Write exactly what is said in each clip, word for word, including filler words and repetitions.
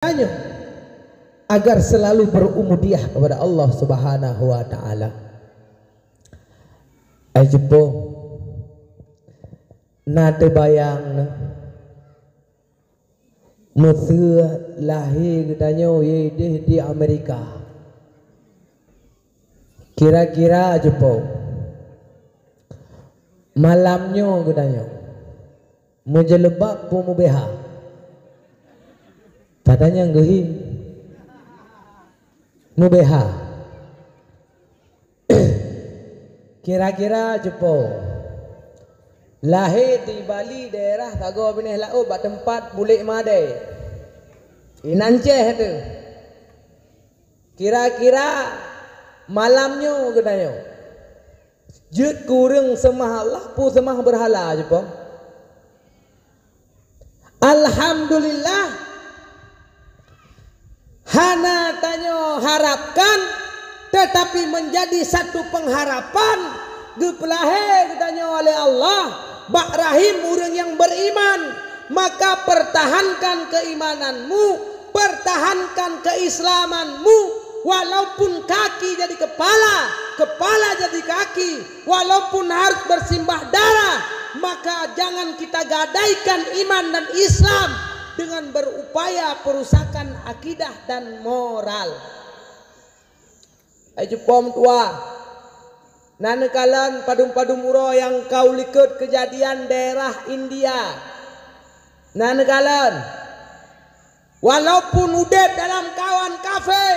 tanyoe agar selalu berubudiah kepada Allah Subhanahu wa Taala. Ai jipong, na teubayang na, meuseu lahé geutanyoe yeh di Amerika. Kira-kira jipong, malam nyoe geutanyoe meujeuleubat peue mubeuha? Tatanyong geuhi. Mubeuha. Kira-kira jipong, lahé di Bali, daerah sagoe binéh laôt, bak teumpat bulék madé. Inan ceh teuh. Kira-kira malam nyoe geutanyoe jeuet keu ureuëng seumah Allah peue seumah beurhala jipong? Alhamdulillah, hana tanyoe harapkan, tetapi menjadi satu pengharapan geupeulahé geutanyoe oleh Allah bak rahim ureuëng nyang beriman. Maka pertahankan keimananmu, pertahankan keislamanmu, walaupun kaki jadi kepala, kepala jadi kaki, walaupun harus bersimbah darah, maka jangan kita gadaikan iman dan Islam dengan berupaya perusakan akidah dan moral. Hai jipong tuha, na neukalon padum-padum uroe nyang ka u likot keujadian daerah India. Na neukalon, walaupun udeb dalam kawan kafé,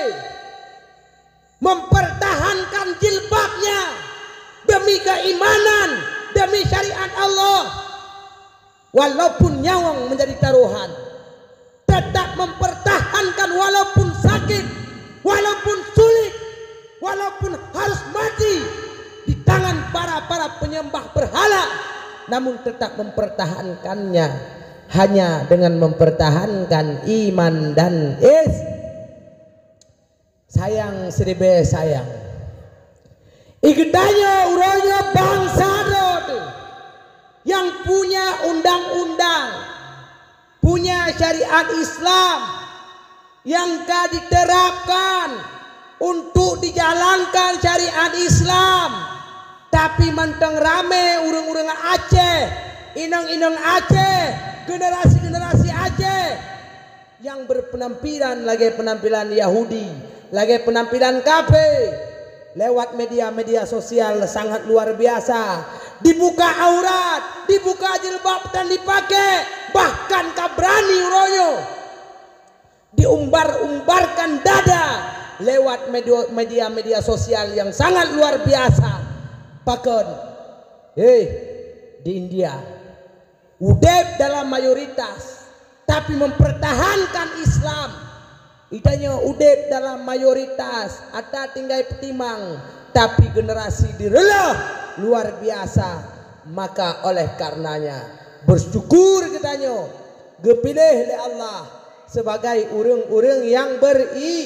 mempertahankan jilbabnya demi keimanan, demi syariat Allah. Walaupun nyawong menjadi taruhan, tetap mempertahankan walaupun sakit, walaupun sulit, walaupun harus mati di tangan para-para penyembah berhala, namun tetap mempertahankannya hanya dengan mempertahankan iman dan is. Sayang siribée sayang. Geutanyoe uroe nyoe bansa droe teuh nyang punya undang-undang, punya syariat Islam nyang ka diterapkan untuk dijalankan syariat Islam. Tapi mantong ramé ureuëng-ureuëng Aceh, inong-inong Aceh, generasi-generasi Aceh yang berpenampilan lagée penampilan Yahudi, lagée penampilan kafé. Lewat media-media sosial sangat luar biasa. Dibuka aurat, dibuka jilbab dan dipakai, bahkan ka berani uroe nyoe diumbar-umbarkan dada lewat media-media sosial yang sangat luar biasa. Pakon? Hei, di India, udeb dalam mayoritas, tapi mempertahankan Islam. Geutanyoe udeb dalam mayoritas, ata tinggai peutimang, tapi generasi direuloh luar biasa. Maka oleh karenanya, bersyukur geutanyoe geupiléh lé Allah sebagai ureuëng-ureuëng nyang beri.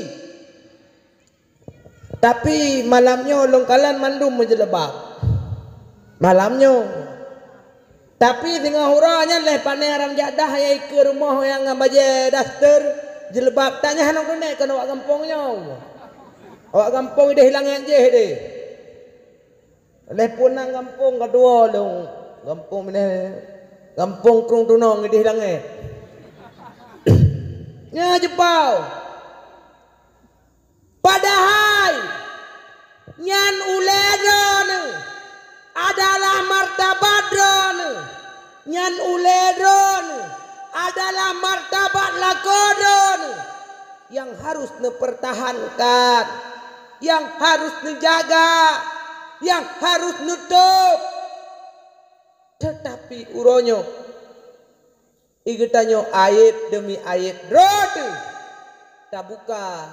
Tapi malam nyoe lôn kalon mandum meujeuleubat. Malam nyoe. Tapi singoh uroe nyan lheueh pané aram jadah nyang ikeue rumoh nyang ngon bajée daster, jeuleubat, tanyoe hana geunek kon awak gampông nyoe. Awak gampông ideh langét jih deh. Lheueh punang gampông keudua lôn, gampông minah, gampông Krueng Tunong ideh langét. Nyan jipau. Padahai nyan ulée droeneuh adalah martabat droeneuh, nyan ulée droeneuh adalah martabat lakoe droeneuh nyang harus neupeurtahankan, nyang harus neujaga, nyang harus neutôb. Teutapi uroe nyoe, geutanyoe ayeb deumi ayeb droe teuh tabuka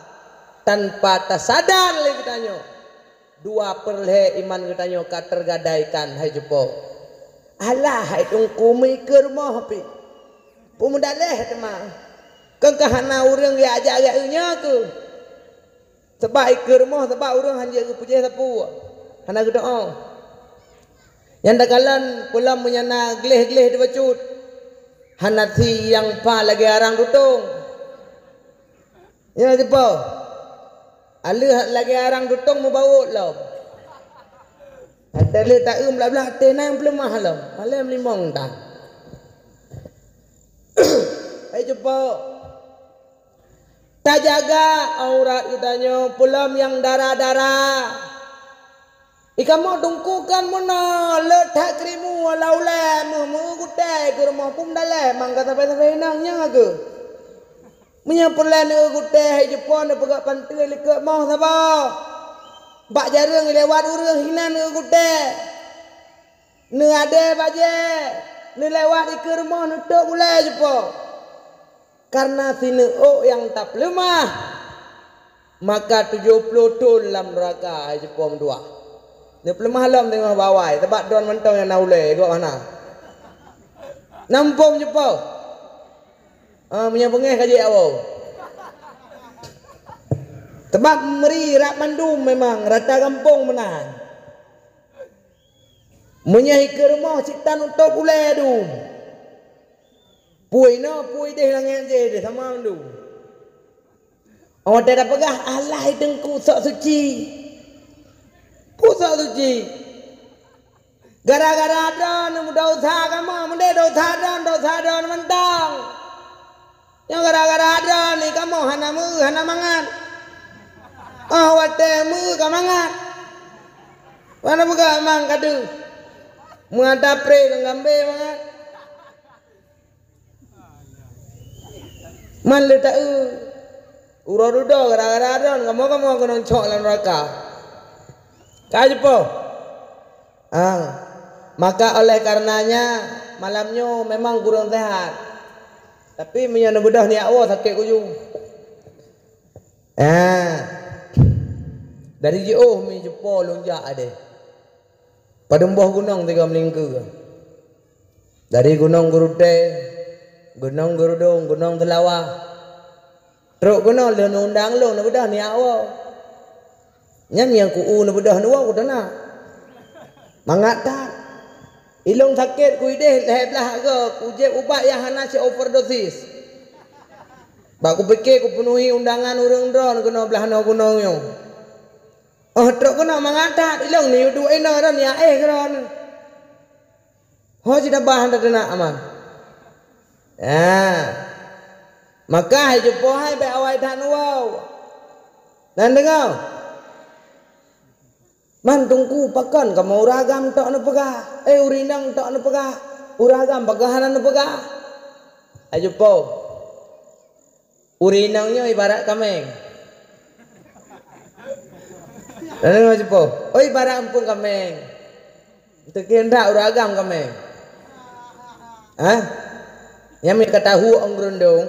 tanpa tasadar lé geutanyoe. Dua peureulhée iman geutanyoe ka teugadaikan hai jeupo. Alah hai teungku meuikeue rumoh pih. Peumeudaléh teuma. Kon ka hana ureuëng geujak-jak nyoe keuh. Sabab ikeue rumoh, sabab ureuëng hanjeuet geupeujeuet sapeue, hana geudoá. Nyang takalon pulam meunyan na gleh-gleh dibacut, hana si nyang pha lagée arang tutong. Nyoe sipo. Aleuh lagée arang tutong mubawot lom. Até lé taeu blaih-blaih até na nyang peuleumah lom. Malém limong tan. Hai cupo. Tajaga aurat geutanyoe peulom nyang dara-dara. Ikamoe tungku kan meunoe le that krimu wala ulée meuh meu gutée keu rumoh pum dalée mangka sabe-sabe inong nyang ageu. Meunyoe peureulée neu gutée hai jipon neupeugah panteue likot moh saboh. Bak jareueng lewat ureuëng hinan neu gutée. Neuadée bajée neulewat dikeue rumoh neutôb ulée jipon. Karena sineuk nyang tapeuleumah, maka tujoh ploh thon lam nuraka hai jipom dua. Neupeuleumah lom teungoh bawai, sabab don mantong nyang na ulée gob hana. Nampong jipom. Ah, meunyoe beungéh ka jeuet awoe. Sabab meuri rab mandum memang rata gampông meunan. Meunyoe ikeue rumoh cit tan utôb ulée dum. Pui noe pui déh langét jéh déh sama mandum. Óh watée tapeugah alah teungku sok suci. Peue sok suci? Gara-gara droeneuh meudesya kamoe meudeh desya droeneuh desya droeneuh mantong. Nyoe gara-gara droeneuh kamoe hana meu hana mangat. Óh watée meu ka mangat. Wana buka mang ka deuh. Meuata pré ngon gambé mangat. Man le taeu. Uroe dudoe gara-gara droeneuh kamoe-kamoe keunong cok lam nuraka. Ka jipong. Ah, maka oleh karenanya malam nyoe memang kurang sehat. Tapi meunyoe neubeudôh niat woe sakét kujung. Ah. Dari jiôh mi jipong lôn jak adeh. Padum boh gunong tiga meulingkeue. Dari Gunong Geurutée, Gunong Geurudong, Gunong Teulawah. Trok keunoe lheueh undang lôn neubeudôh niat woe. Nyan nyang ku u neubeudôh neuwoe kuteunak. Mangat that. Ilong sakét kuidéh lhée blaih agoe kujieb ubat nyang hana si overdosis. Bak kupike kupenuhi undangan ureuëng droeneuh keunoe blaih noe gunong nyoe. Óh trok keunoe mangat that ilong ni duek inoe droeneuh ya éh keudroe. Ho jidabah hana teunak aman. Ya. Maka hai jumpo hai bék awai that nuwoe. Nan deungoe. Man teungku pakon kamoe ureuëng agam tok neupeugah, eh ureuëng inong tok neupeugah, ureuëng agam pakon hana neupeugah. Hai jumpo. Ureuëng inong nyoe ibarat kaméng. Lalu ngon sipo, oh ibarat eumpung kaméng. Teukeundak ureuëng agam kaméng. Hah? Nyang meuka tahu ong geurundong.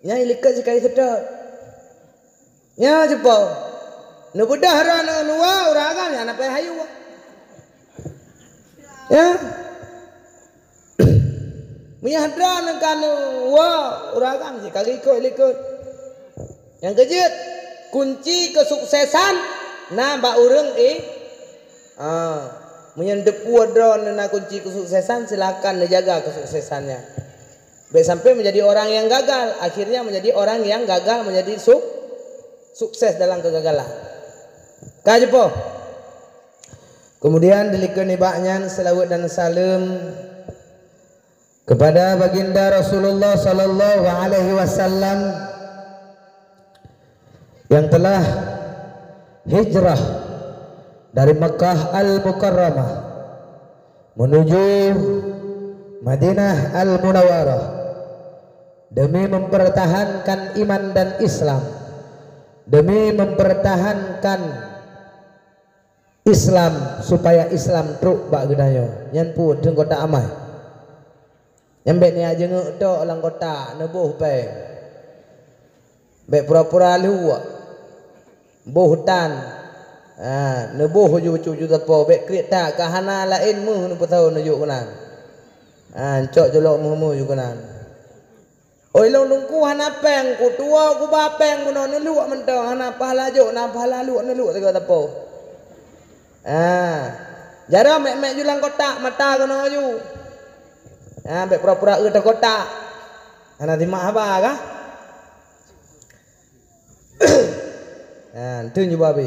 Nyang ilikot sikai seudot. Nyoe sipo. Neubeudôh droeneuh nuwoe ureuëng agam nyang na payah hayeu. Ya. Meunyoe droeneuh ka neuwoe ureuëng agam jih ka geuikot-likot. Nyang keujeuet, kunci kesuksesan na bak ureuëng i. Ah, meunyoe teupeue droeneuh na kunci kesuksesan, silakan neujaga kesuksesannya. Bék sampai menjadi orang yang gagal, akhirnya menjadi orang yang gagal menjadi su-, sukses dalam kegagalan. Ka jumpo. Kemudian dilikot nibak nyan selawat dan saleuem kepada Baginda Rasulullah sallallahu alaihi wasallam yang telah hijrah dari Makkah Al-Mukarramah menuju Madinah Al-Munawwarah demi mempertahankan iman dan Islam, demi mempertahankan Islam supaya Islam trok bak geutanyoe. Nyan peue teungku tak amai. Nyang bék niat jeungeuk tok lam kotak neuboh péng. Bék pura-pura luwak. Boh tan. Ha, neuboh uju-uju teupô bék kriet that ka hana laén meuh neupeusaho neujok keunan. Ha, cok jolok meuh-meuh ju keunan. Oi lôn teungku hana péng, kutuwo kuba péng bunoe neuluwak mantong hana pahala jok na pahala luwak neuluwak sigoe teupô. Ha. Jaroe mek-mek ju lam kotak mata keunoe ju. Ha, bék pura-pura eu teukotak. Hana simak haba kah? Ha, tu nyuba habéh.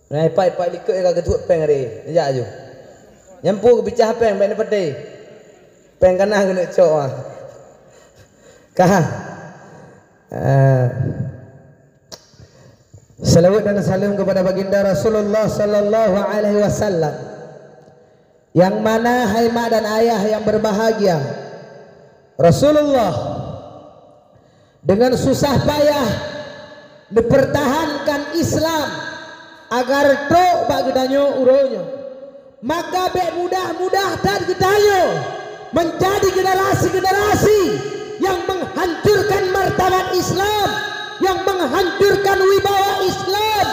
Nah, ipak-ipak likot ka geutuek péng hari. Neujak aju. Nyampu geubicah péng, bèk neupatéh. Péng ka na keuneuk cok ah. Ka. Ah. Salawat dan salam kepada baginda Rasulullah sallallahu alaihi wasallam. Yang mana, hai mak dan ayah yang berbahagia, Rasulullah dengan susah payah mempertahankan Islam agar trok bak geutanyoe uroe nyoe. Maka bèk mudah-mudah that geutanyoe menjadi generasi-generasi yang menghancurkan martabat Islam, yang menghancurkan wibawa Islam,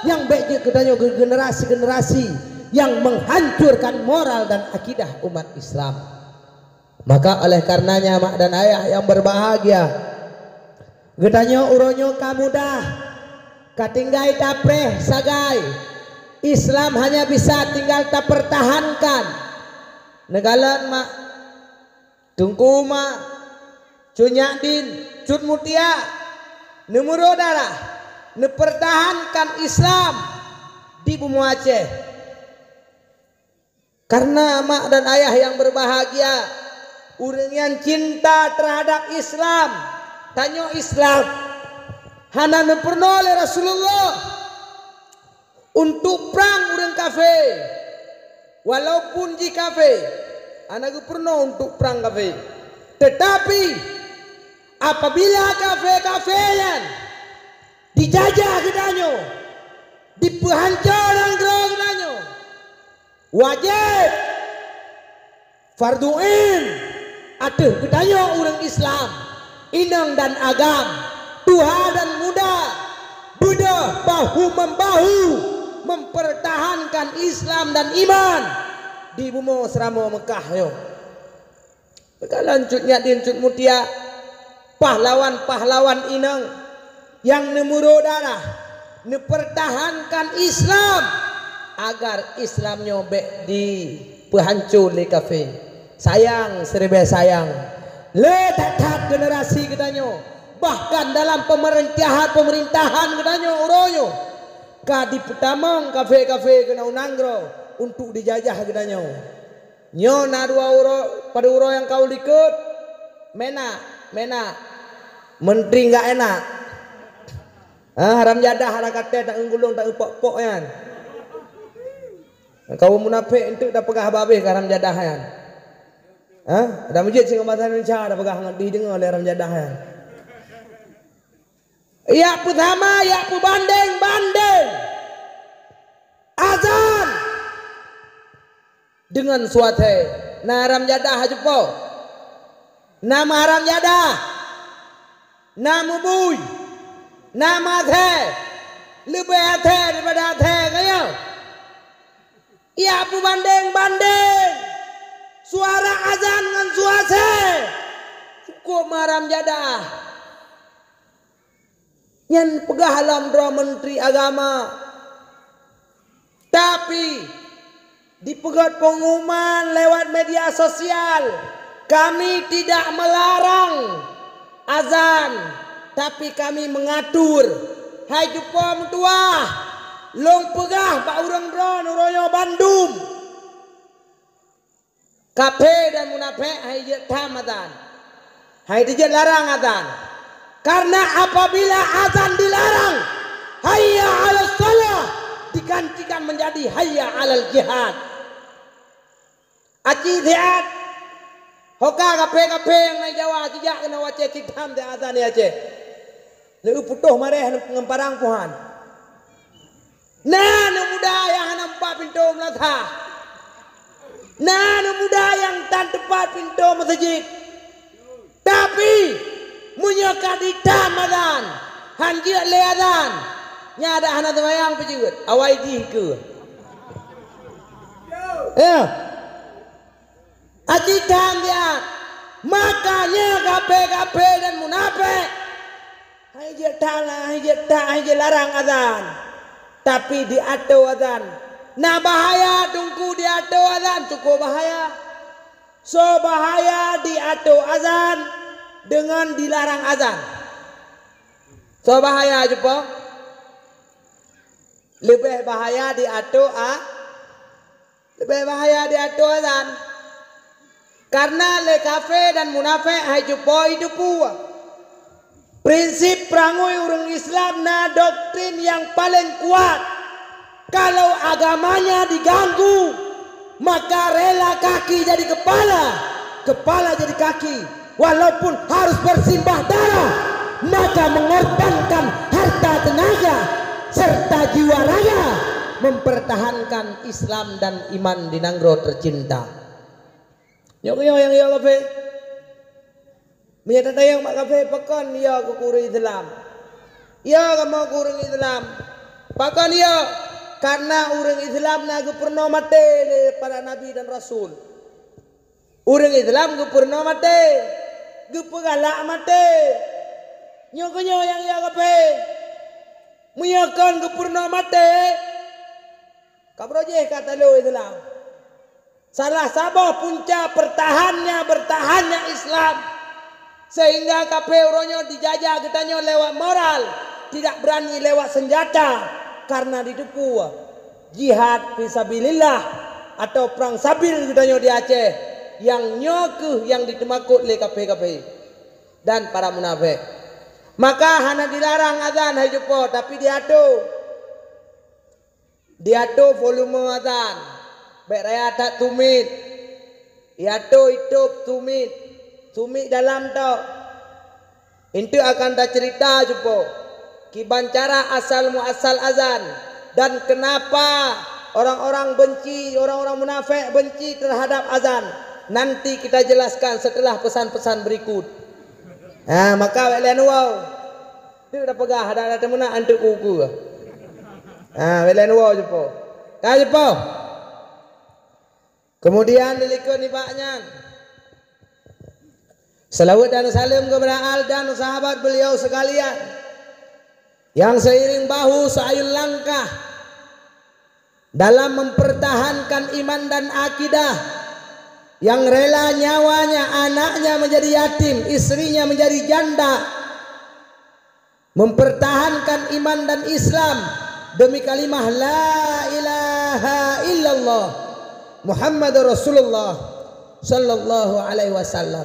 yang bèk jeuet geutanyoe generasi-generasi yang menghancurkan moral dan akidah umat Islam. Maka oleh karenanya, mak dan ayah yang berbahagia, geutanyoe uroe nyoe ka mudah, ka tinggai tapreh sagai. Islam hanya bisa tinggal tapertahankan. Neukalon mak, Teungku mak, Cut Nyak Din, Cut Mutia, neumuro darah, neupertahankan Islam di bumoe Aceh. Karena mak dan ayah yang berbahagia, ureuëng nyang cinta terhadap Islam, tanyoe Islam, hana neupeurunoe lé Rasulullah untuk prang ureuëng kafé. Walaupun jih kafé, hana geupeurunoe untuk prang kafé. Tetapi, apabila kafé-kafé nyan dijajah geutanyoe, dipeuhanco nanggroe geutanyoe, wajéb, fardu ain ateueh geutanyoe ureuëng Islam, inong dan agam, tuha dan muda, beudôh bahu-membahu mempertahankan Islam dan iman di bumoe seuramoe Meukah nyoe. Neukalon Cut Nyak Din, Cut Mutia, pahlawan-pahlawan inong nyang neumuro darah, neupertahankan Islam, agar Islam nyoe bèk dipeuhanco lé kafé. Sayang, siribèe sayang, le that-that generasi geutanyoe, bahkan dalam pemerintahan-pemerintahan geutanyoe uroe nyoe, ka dipeutamong kafé-kafé keunoe nanggroe untuk dijajah geutanyoe. Nyoe na dua uroe, padub uroe nyang ka u likot. Meunak, meunak. Menteri enggak enak. Ah, haram jadah, hana katé, tak ngeugulong, tak ngeupok-pok nyan. Kaum munafék enteuk tapeugah babeh keu haram jadah nyan. Ah, ada meujeut singoh basa Indonesia tapeugah ngon dideungoe lé haram jadah nyan. Yak peutama, yak peubandeng-bandeng azan deungon suasai. Na haram jadah jeupo, na meuharam jadah, na meubui, na meuasai, leubeh asai daripada asai nyoe. Yak peubandeng-bandeng suara azan ngon suasai, cukôp meuharam jadah. Nyan peugah lom droe Menteri Agama. Tapi, dipeugét pengumuman lewat media sosial, kami tidak melarang azan, tapi kami mengatur. Hai cupo meutuwah, lôn peugah bak ureuëng droe uroe nyoe bandum. Kafé dan munafék hai jeuet tham azan. Hai teujeuet larang azan. Karena apabila azan dilarang, hayya 'alas shalah digantikan menjadi hayya 'alal jihad. Aci siat. Hoka kafé-kafé nyang na Jawa, jijak keunoe Aceh, cit tham siat azan di Aceh. Lheueh putôh mareh ngon parang puhan. Na aneuk muda nyang hana meupat pintoe meulasah. Na aneuk muda nyang tan teupat pintoe meuseujid. Tapi, meunyoe ka ditam azan, han jeuet lé azan, nyan adak hana seumayang peujeuet, awai jih keu. Ya. Aci tham siat, makanya kafé-kafé dan munafék hai jeuet that, hai jeuet that, hai jeuet larang azan. Tapi diatô azan. Na bahaya teungku diatô azan, cukôp bahaya. Soe bahaya diatô azan deungon dilarang azan? Soe bahaya cupo? Leubeh bahaya di atô a-, leubeh bahaya di atô azan. Karena lé kafé dan munafék hai cupo jiteupeue. Prinsip peurangui ureuëng Islam na doktrin nyang paleng kuat. Kalau agamanya diganggu, maka rela kaki jadi kepala, kepala jadi kaki, walaupun harus bersimbah darah, maka mengorbankan harta tenaga serta jiwa raga mempertahankan Islam dan iman di nanggroe tercinta. Nyoe keuh nyang ya kafé. Meunyoe tatanyong bak kafé, pakon ya keu ureuëng Islam? Ya kamoe keu ureuëng Islam. Pakon ya? Karena ureuëng Islam na geupeurunoe maté lé para nabi dan rasul. Ureuëng Islam geupeurunoe maté, geupeugalak maté. Nyoe keuh nyang ya kafé. Meunyoe kon geupeurunoe maté, ka broh jih ka talo Islam. Salah saboh punca pertahannya bertahannya Islam, sehingga kafé uroe nyoe dijajah geutanyoe lewat moral, tidak berani lewat senjata, karena jiteupeue jihad fisabilillah atau perang sabil geutanyoe di Aceh, nyang nyoe keuh nyang jiteumakot lé kafé-kafé dan para munafék. Maka hana dilarang azan hai cupo, tapi diatô. Diatô volume azan, bék raya that tumiet. Iatô itôb tumiet, tumiet dalam tok. Eunteuk akan taceurita cupo kiban cara asal muasal azan dan kenapa orang-orang benci, orang-orang munafék benci terhadap azan. Nanti kita jelaskan setelah pesan-pesan berikut. Ha, maka bék lé neuwoe. Tu dah peugah, dah, dah teumeunak antuk kuku. Ha, bék lé neuwoe cupo. Ka cupo. Kemudian dilikot nibak nyan, salawat dan salam kepada al dan sahabat beliau sekalian yang seiring bahu seayun langkah dalam mempertahankan iman dan akidah, yang rela nyawanya, anaknya menjadi yatim, istrinya menjadi janda, mempertahankan iman dan Islam demi kalimah la ilaha illallah Muhammadur Rasulullah sallallahu alaihi wasallam.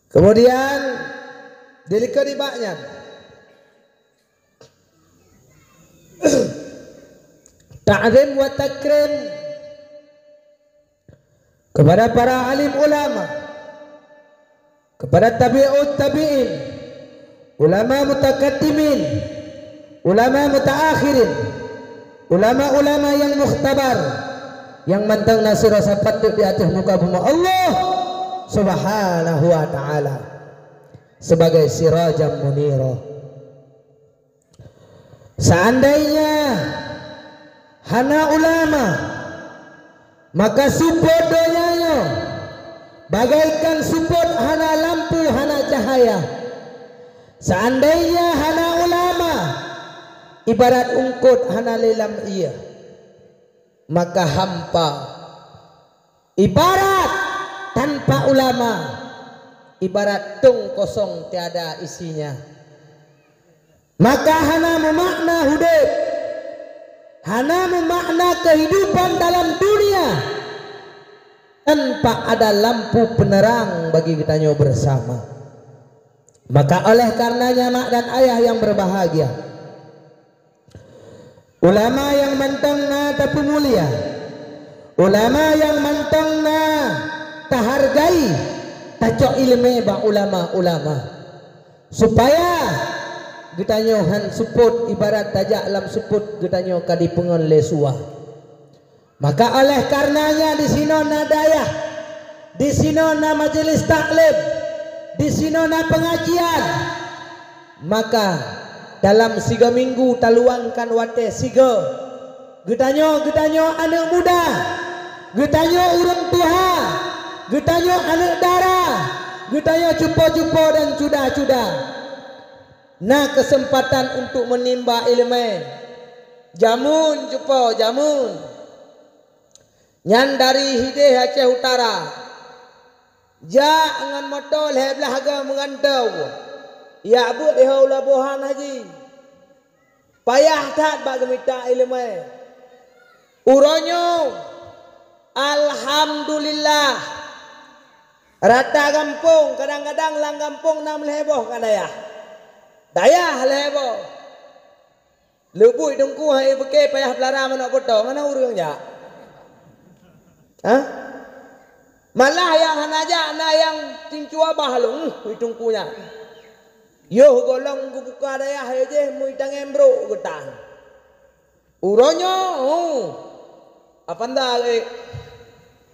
Kemudian dilikot nibak nyan, ta'zim wa takrim kepada para alim ulama, kepada tabi'ut tabi'in, ulama mutakaddimin, ulama mutaakhirin, ulama-ulama yang mukhtabar, yang mantong na sirasa patut di atas muka bumi Allah Subhanahu wa taala sebagai sirajan munira. Seandainya hana ulama, maka seupôt donya nyoe bagaikan seupôt hana lampu, hana cahaya. Seandainya hana ulama, ibarat eungkôt hana lé lam ié, maka hampa. Ibarat tanpa ulama, ibarat tong kosong tiada isinya. Maka hana meumakna udeb, hana meumakna kehidupan dalam dunia tanpa ada lampu penerang bagi geutanyoe bersama. Maka oleh karenanya, mak dan ayah yang berbahagia, ulama nyang mantong na tapeumulia, ulama nyang mantong na tahargai, tacok iéleumé bak ulama-ulama, supaya geutanyoe han seupôt, ibarat tajak lam seupôt geutanyoe ka jipeungon lé suwa. Maka oleh karenanya disinoe na dayah, disinoe na majelis taklim, disinoe na pengajian. Maka dalam siga minggu taluangkan watée siga. Geutanyoe, geutanyoe aneuëk muda, geutanyoe ureuëng tuha, geutanyoe aneuëk dara, geutanyoe cupo-cupo dan cuda-cuda, na keuseumpatan untuk meunimba iéleumé. Jameun cupo, jameun. Nyan dari hideh Aceh Utara. Jak ngon moto lhée blaih hareuga meugantoe. Jak beuet di ho ula bohan haji. Payah that bak geumita iéleumé. Uroe nyoe, alhamdulillah, rata gampông, kadang-kadang lam gampông na lhèe boh ka dayah. Dayah lhèe boh. Leubuih teungku hai peuke payah peulara manok poto, hana ureueng jak. Hah? Malah nyang hana jak na nyang tincu abah lôn, uh, teungku nyan. Yoh gohlom geubuka dayah jih meuitangén brok geutan. Uroe nyoe, uh, Avanza geuék,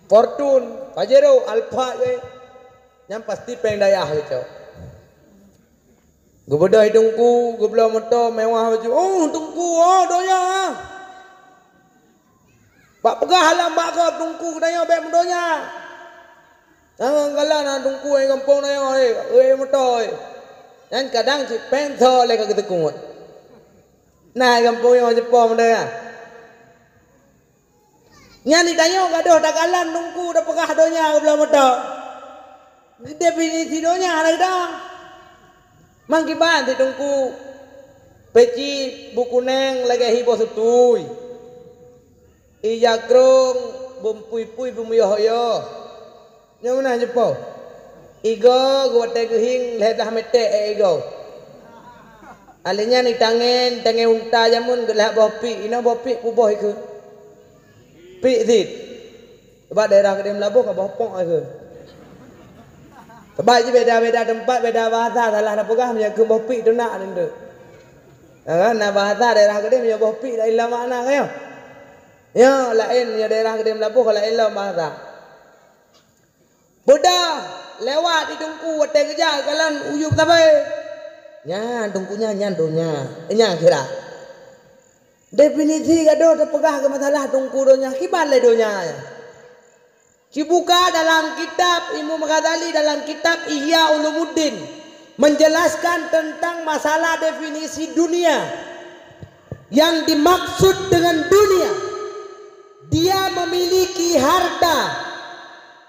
Fortuner, Pajero, Alphard geuék, nyan pasti péng dayah geucok. Geubeudôh teungku, geubloe moto mewah baju. Oh, teungku, oh, donya. Bak peugah lam bak gob teungku geutanyoe bèk meudonya. Jangan galak na teungku ai gampông tanyoe, eh, eh, moto, eh. Nyan kadang cit péng tho lé ka geuteukot. Na ai gampông nyoe ceupom deh. Nyan geutanyoe gadôh takalon teungku tapeugah donya geubloe moto. Definisi donya hana geutanyoe. Mang kiban si teungku peci bukuneng lagèe hi boh sutui. Ija krông beupui-pui beumuyoh-yoh. Nyoe meunan jipo. Igoe geuwatèe geuhieng lhèe blah mètèk ék igoe. Alèh nyan itangén, tangén unta jameun geulhak boh piek, inoe boh piek puboh ikheun. Piek cit. Sabab daerah Geudeh Meulaboh ka boh pok ikheun. Sabab jih beda-beda teumpat, beda bahasa, salah na peugah meunyoe kheun boh piek teunak nyan tu. Ha, na bahasa daerah Geudeh meunyoe boh piek laén lam makna ka nyoe. Nyoe laén meunyoe daerah Geudeh Meulaboh ka laén lam bahasa. Beudôh lewat di teungku watèe geujak kalon u yup sabe. Nyan teungku nyan, nyan donya, nyan akhirat. Definisi gadôh teupeugah keu masalah teungku donya, kiban lé donya nyan. Cibuka dalam kitab Imam Ghazali dalam kitab Ihya Ulumuddin menjelaskan tentang masalah definisi dunia. Yang dimaksud dengan dunia, dia memiliki harta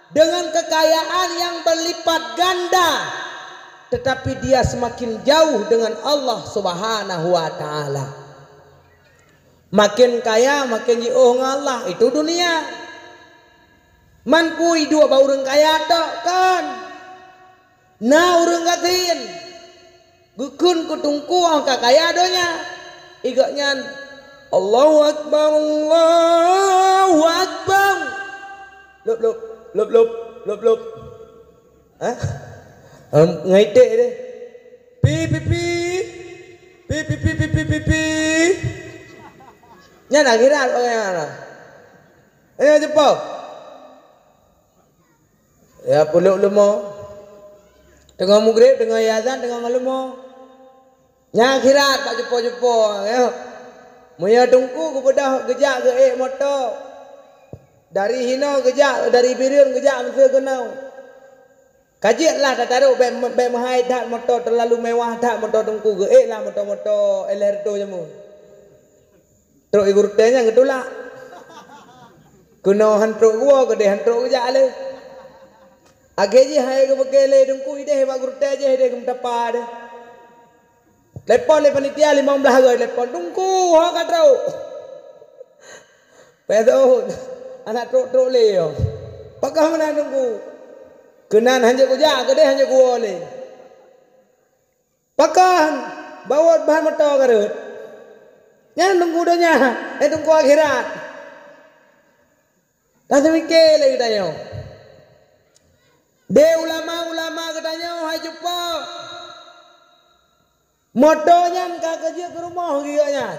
dengan kekayaan yang berlipat ganda, tetapi dia semakin jauh dengan Allah Subhanahu wa Ta'ala. Makin kaya, makin jiôh ngon Allah, itu dunia. Man peue iduek bak ureueng kaya tok, kon. Na ureueng gasien geukheun keu teungku ka kaya donya. Igeuh nyan, "Allahu Akbar, Allahu Akbar." Lop, lop, lop, lop, lop, lop. Hah? Em, ngon iték deh. Pi, pi, pi. Pi, pi, pi, pi, pi, pi, pi. Nyan akhirat orang nyan. Ayo cepat. Ya, puluk leumo. Teungoh mugreb, teungoh azan, teungoh maleumo. Nyan akhirat bak cupo-cupo, ya. Meunyoe teungku geubeudôh geujak geuék moto. Dari hinoe geujak, dari Bireuen geujak miseue keunoe. Ka jeuet lah tatarok bèk, bèk meuhai that moto, teulalu mewah that moto teungku, geuék lah moto-moto L R tu jameun. Trok i gurutée nyan geutulak. Keunoe han trok geuwoe, keudeh han trok geujak lé. Akhé jih hai geubeuke lé teungku ideh bak gurutée jih ideh geumeutapa deh. Telepon lé panitia limong blaih goe, telepon, "Teungku, ho ka trok." Peue thon, aneuk trok-trok lé nyoe. Pakon meunan teungku? Keunan hanjeuet kujak, keudeh hanjeuet kuwoe lé. Pakon bawot ban moto ka rhot. Nyan teungku donya, eh, teungku akhirat. Taseumike lé geutanyoe. Deh ulama-ulama geutanyoe hai cupo. Moto nyan ka keu jeuet keu rumoh geuh nyan.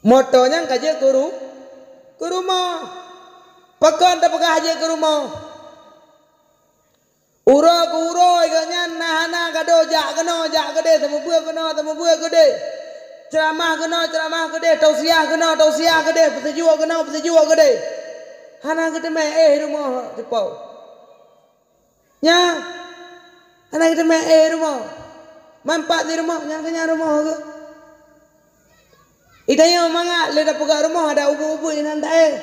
Moto nyan ka jeuet keu ru-, keu rumoh. Pakon tapeugah jeuet keu rumoh? Uroe keu uroe geuh nyan na hana gadôh jak keunoe, jak keudeh, seumeubeuet keunoe, seumeubeuet keudeh. Ceuramah keunoe, ceuramah keudeh, tausiah keunoe, tausiah keudeh, peuseujok keunoe, peuseujok keudeh. Hana geuteumé éh rumoh cupo. Nyan, hana geuteumé éh rumoh. Manfaat di rumoh, nyan keuh nyan rumoh geuh. Geutanyoe mangat lé tapeugah rumoh adak ubeut-ubeut inan taéh.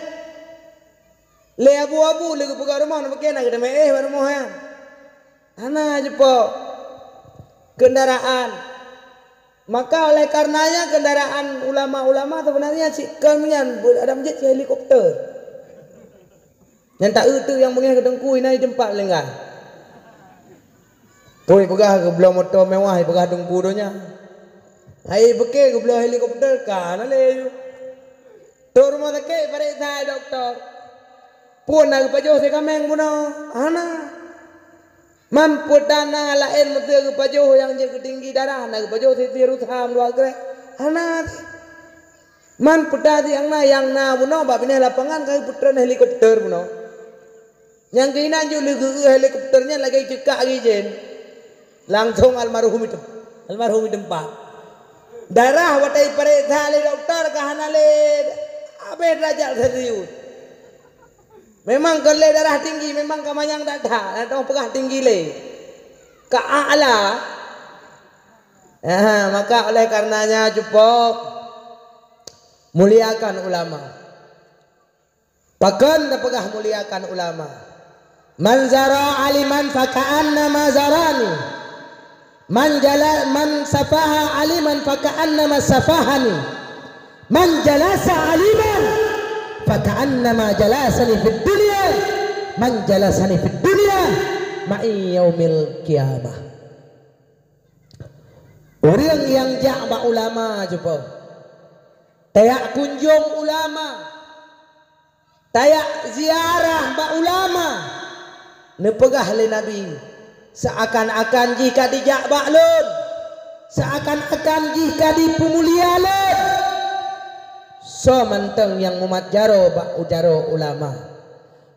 Lé abu-abu lé geupeugah rumoh, na pakon na geuteumé éh bak rumoh nyan. Hana jipo. Kendaraan. Maka oleh karenanya kendaraan ulama-ulama sebenarnya si kon nyan, ada masjid si helikopter. Nyang tak eu teuk nyang beungéh keu teungku inan di teumpat linggai. Pui peugah geubloe moto mewah, peugah teungku donya. Hai beukée geubloe helikopter ka na lé. Trok rumoh sakét pareksa dokto. Phon na geupajoh si kaméng bunoe? Hana. Man peue tana laén meusé geupajoh nyang jeuet keu tinggi darah, na geupajoh si virus ham dua grek? Hana. Man peue tana nyang na, nyang na bunoe bak binéh lapangan ka geupeutreun helikopter bunoe. Nyang keuinan jeuet lé geu-eu helikopter nyan lagée ceukak gijen. Langsong almarhum itu, almarhum itu empat. Darah watée pareksa lé dokto ka hana lé, habéh derajat serius. Memang kon lé darah tinggi, memang ka manyang that-that, dak peugah tinggi lé. Ka a'la. Aha, maka oleh karenanya cupo muliakan ulama. Pakon tapeugah muliakan ulama? Man zara aliman faka'annama zarani. Man jala man safaha aliman faka'annama safahani. Man jalasa aliman faka'annama jalasani fid dunya. Man jalasani fid dunya ma'i yaumil qiyamah. Ureuëng nyang jak bak ulama cupo, tajak kunjong ulama, tajak ziarah bak ulama, neupeugah lé Nabi, seuakan-akan jih ka dijak bak lôn, seuakan-akan jih ka dipeumulia lôn. Soe mantong nyang mumat jaroe bak jaroe ulama,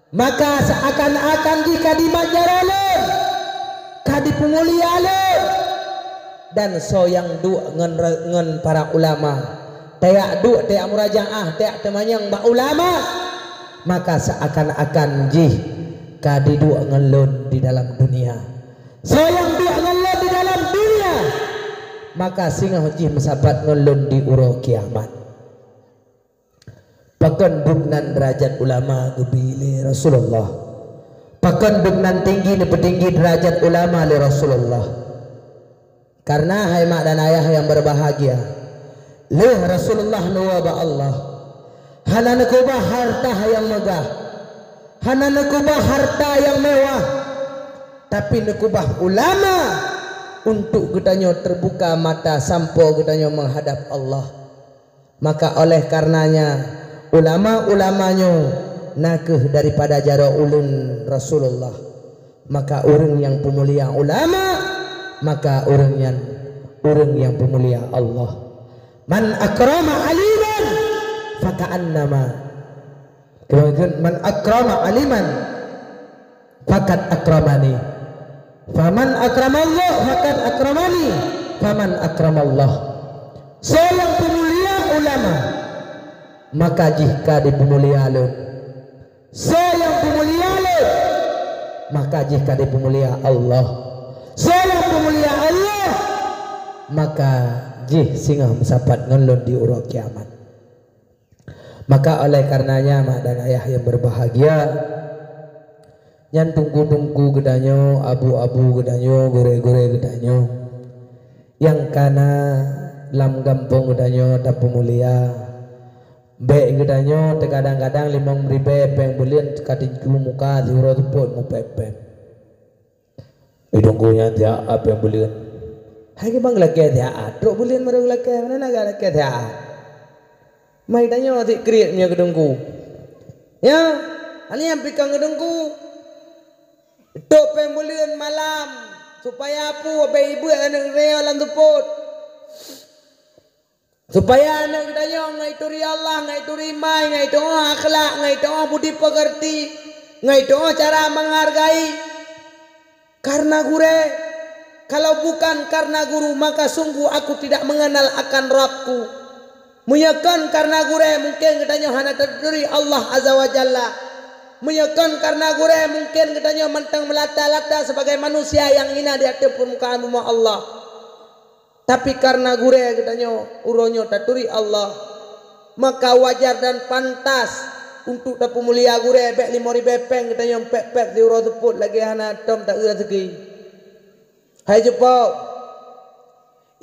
maka seuakan-akan jih ka dimat jaroe lôn, ka dipeumulia lôn. Dan soe nyang duek ngon, ngon para ulama, tajak duek, tajak murajaah, tajak teumanyong bak ulama, maka seuakan-akan jih ka diduek ngon lôn di dalam dunia. Soe nyang duek ngon lôn di dalam dunia, maka singoh jih meusapat ngon lôn di uroe kiamat. Pakon dum nan derajat ulama geubri lé Rasulullah? Pakon dum nan tinggi neupeutinggi derajat ulama lé Rasulullah? Karena hai mak dan ayah yang berbahagia, lheueh Rasulullah neuwoe bak Allah, hana neukeubah harta nyang meugah, hana neukeubah harta nyang mewah, tapi neukeubah ulama untuk geutanyoe teubuka mata sampoe geutanyoe meuhadab Allah. Maka oleh karenanya, ulama-ulama nyoe na kheueh daripada jaroe ulôn Rasulullah. Maka ureuëng nyang peumulia ulama, maka ureuëng nyan ureuëng nyang peumulia Allah. Man akrama aliman faka'annama, man akrama aliman faqad akramani. Faman akramallah faqad akramani. Faman akramallah. Soe nyang peumulia ulama, maka jih ka dipeumulia lôn. Soe nyang peumulia lôn, maka jih ka dipeumulia Allah. Soe nyang peumulia Allah, maka jih singoh meusapat ngon lôn di uroe kiamat. Maka oleh karenanya, mak dan ayah yang berbahagia, nyan teungku-teungku geutanyoe, abu-abu geutanyoe, gurée-gurée geutanyoe, nyang kana lam gampông geutanyoe tapeumulia, bék geutanyoe teugadang-gadang limong ribée péng buleuen ka teuju muka siuroe seupôt mupéb-péb. Di teungku nyan siat péng buleuen. Hai keuh bang geulakée siat, trok buleuen baru geulakée, meunan na geulakée siat. Mai tanyoe sit kriet meunyoe keu teungku. Ya, hana nyang pikang keu teungku. Trok péng buleuen malam, supaya peue? Bék ibeuet aneuk geutanyoe lam seupôt. Supaya aneuk geutanyoe ngon ituri Allah, ngon ituri iman, ngon itu'oh akhlak, ngon itu'oh budi pekerti, ngon itu'oh cara menghargai. Karena gurée, kalau bukan karena guru, maka sungguh aku tidak mengenal akan Rabbku. Meunyoe kon karena gurée, mungkin geutanyoe hana taturi Allah Azza wa Jalla. Meunyoe kon karena gurée, mungkin geutanyoe mantong meulata-lata sebagai manusia nyang hina di ateueh peurmukaan bumoe Allah. Tapi karena gurée geutanyoe uroe nyoe taturi Allah, maka wajar dan pantas untuk tapeumulia gurée. Bék limong ribée péng geutanyoe péb-péb siuroe seupôt lagée hana tom ta-eu raseuki. Hai cupo,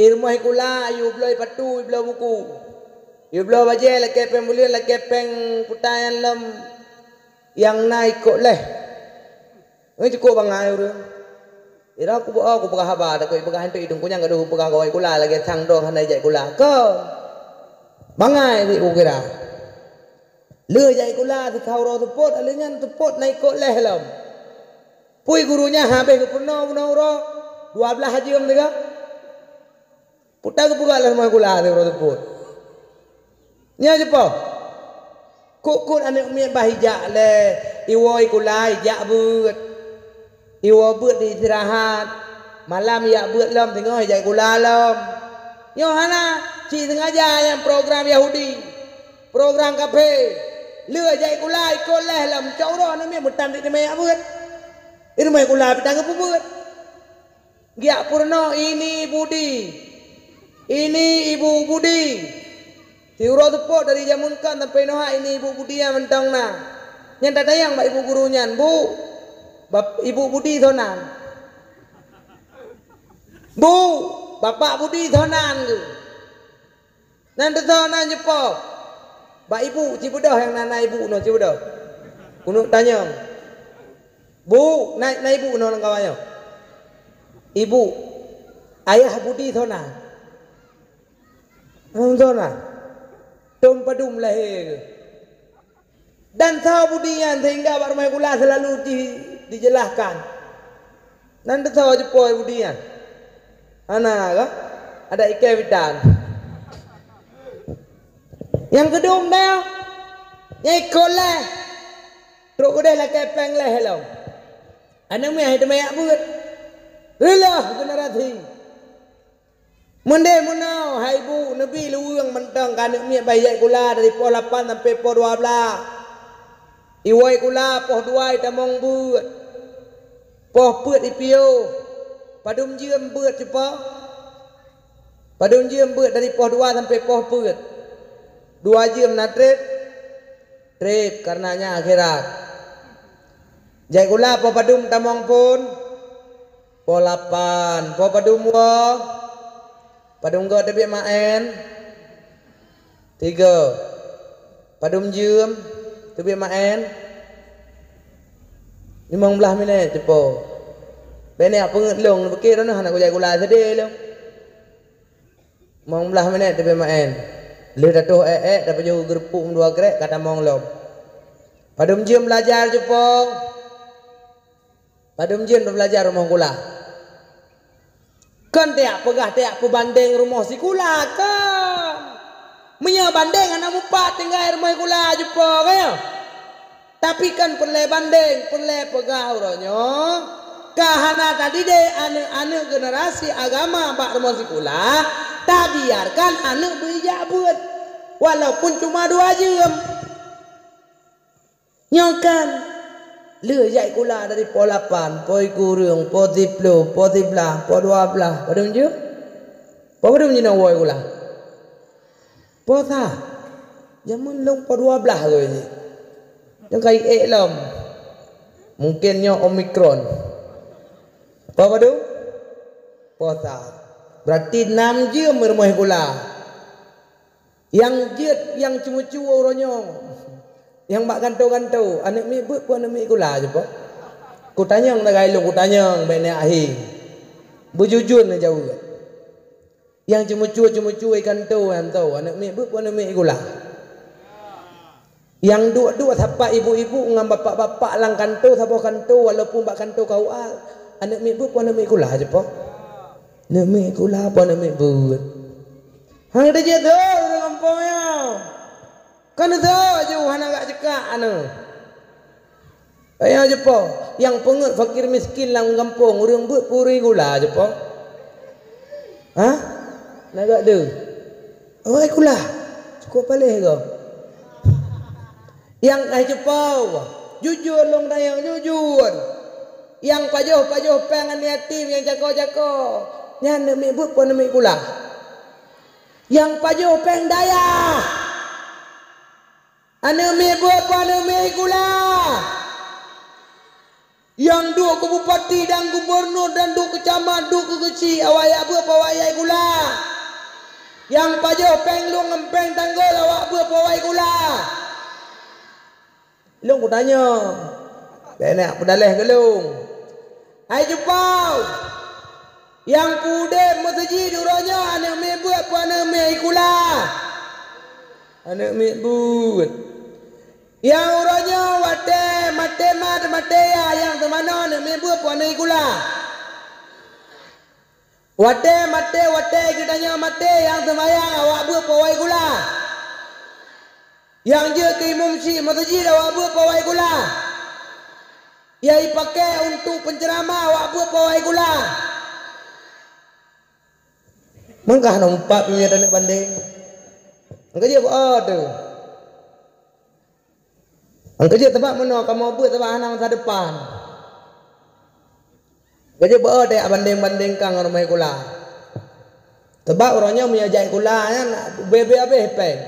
I rumoh sikula, yue bloe patu, yue bloe buku. Yue bloe bajée lakée péng buleuen, lakée péng kuta nyang lom nyang na ikot lhée. Nyoe cukôp bangai ureuëng. Ira kuboh, kupeugah haba, takot peugah hantu idong kunyang gadoh peugah gawai sikula lagée sang droe hana ijak sikula. Kon. Bangai di kukira. Le jak sikula teuka uroe seupôt, ale nyan seupôt na ikot lhée lom. Pui guru nyan habéh geupeurunoe bunoe uroe, dua blaih jeuem teuga. Puta geupeugah lé rumoh sikula di uroe seupôt. Nyan jipoh. Kok-kok aneuëk miet bah ijak lé, iwoe sikula ijak beuet. Iwoe beuet di istirahat. Malam ijak beuet lom, teungoh ijak sikula lom. Nyoe hana, cit sengaja nyang program Yahudi. Program kaphé. Le jak sikula ikot lhée lom, cok uroe aneuëk miet meutam di teumé jak beuet. Di rumoh sikula pih tanggeupeubeuet. Geujak peurunoe ini Budi. Ini Ibu Budi. Siuroe seupôt dari jameun kon sampoe noe ha ini Ibu Budi nyang mantong na. Nyan tatanyong bak ibu guru nyan, "Bu, bap-, Ibu Budi soe nan?" "Bu, Bapak Budi soe nan?" geuh. Nan teusoe nan jipoh. Bak ibu, cibeudôh nyang na, na ibu nyoe cibeudôh. Keuneuk tanyong. "Bu, na, na ibu nyoe lam kawan nyoe. Ibu, ayah Budi soe nan?" "Hmm, soe nan? Tom padum lahé geuh?" Dan soe Budi nyan sehingga bak rumoh sikula selalu di, dijelaskan. Nan teusoe jipoh Budi nyan? Hana kah? Ada ikai bitan. Nyang keudum dah. Nyang ikot lhée. Trok keudeh lakée péng lhée lom. Aneuëk miet hai teumé jak beuet. Reuloh generasi. Meudeh meunoe, hai bu, neubi luweueng mantong keu aneuëk miet bah ijak sikula dari poh lapan sampoe poh dua blaih. Iwoe sikula poh dua itamong beuet. Poh peuet ipiôh. Padum jeuem beuet sipoh? Padum jeuem beuet dari poh dua sampoe poh peuet? Dua jeuem na treb? Treb, kareuna nyan akhirat. Jak sikula poh padum tamong phon? Poh lapan. Poh padum woe? Padum goe teubiet maén? Tiga. Padum jeuem teubiet maén? Limong blaih minét teupeu. Bék neujak peungeuet lôn, beukeuh droeneuh hana kujak sikula seudeh lôn. Limong blaih minét teubiet maén. Lheueh tatoh ék-ék, tapajoh geureupuk meudua grék, ka tamong lom. Padum jeuem beulajar cupong? Padum jeuem beulajar rumoh sikula? Kon tajak peugah, tajak peubandeng rumoh sikula, kon. Meunyoe bandeng hana mupat tinggai rumoh sikula cupong, ka nyoe? Tapi kon peureulée bandeng, peureulée peugah uroe nyoe, ka hana tadidik aneuëk-aneuëk generasi agama bak rumoh sikula, tabiarkan aneuëk beuijak beuet, walaupun cuma dua jeuem. Nyoe kan, lheueh jak sikula dari poh lapan, poh sikureueng, poh siplôh, poh siblaih, poh dua blaih, padum jeuem? Poh padum jeuem nyoe woe sikula? Poh sa. Jameun lôn poh dua blaih goe jih. Nyang ka ék lom. Mungken nyoe Omikron. Poh padum? Poh sa. Berarti nam jeuem rumoh sikula. Nyang jeuet, nyang ceumeucue uroe nyoe. Nyang bak gantoe-gantoe, aneuëk miet beuet peue aneuëk miet sikula cupong? Kutanyong sagai lôn, kutanyong bék neujak ahi. Beujujur neujaweueb. Nyang ceumeucue-ceumeucue i kantô nyan tho, aneuëk miet beuet peue aneuëk miet sikula? Nyang duek-duek sapat ibu-ibu ngon bapak-bapak lam kantô, saboh kantô, walaupun bak kantô K U A, aneuëk miet beuet peue aneuëk miet sikula cupong? Aneuëk miet sikula peue aneuëk miet beuet? Hana teujeuet tho ureuëng gampông nyoe. Kan tho ju hana gak cekak aneuëk. Ayah cupong, nyang peungeuet fakir miskin lam gampông, ureuëng beuet peue ureuëng sikula cupong? Hah? Na gak deuh? Oh, sikula. Cukôp paléh goe. Nyang hai cupong, jujur lôn tanyong, jujur. Nyang pajoh-pajoh péng aneuk yatim, nyang jakoe-jakoe, nyan aneuëk miet beuet peue aneuëk miet sikula? Nyang pajoh péng dayah. Aneuëk miet beuet peue aneuëk miet sikula? Nyang duek keu bupati dan gubunur dan duek keu camat, duek keu geuchik, awak jak beuet peue awak jak sikula? Nyang pajoh péng lôn ngon péng tanggol awak beuet po wai gula. Lôn kutanyong, bék neuk peudaleh keu lôn. Hai Jupau, nyang peudeh meuseujid uroe nyoe aneuk miet beuet po aneuk miet gula? Aneuk miet beuet. Nyang uroe nyoe watée maté mat maté yah nyang teumanoe aneuk miet beuet po aneuk gula? Watée maté, watée geutanyoe maté nyang seumayang awak beuet po wai gula? Nyang jeuet keu imum syik meuseujid awak beuet po wai gula? Nyang ipaké untuk penceramah awak beuet po wai gula? Mangkah nompak punya taneuk bandeng. Mangka jeuet beu teuh. Nyang keujeuet teubak meunoe kamoe beuet teubak hana masa depan. Keujeuet beu teuh bandeng-bandengkan ngon rumoh gula. Teubak uroe nyoe meunyoe jak gula nyan beu-beu habéh péng.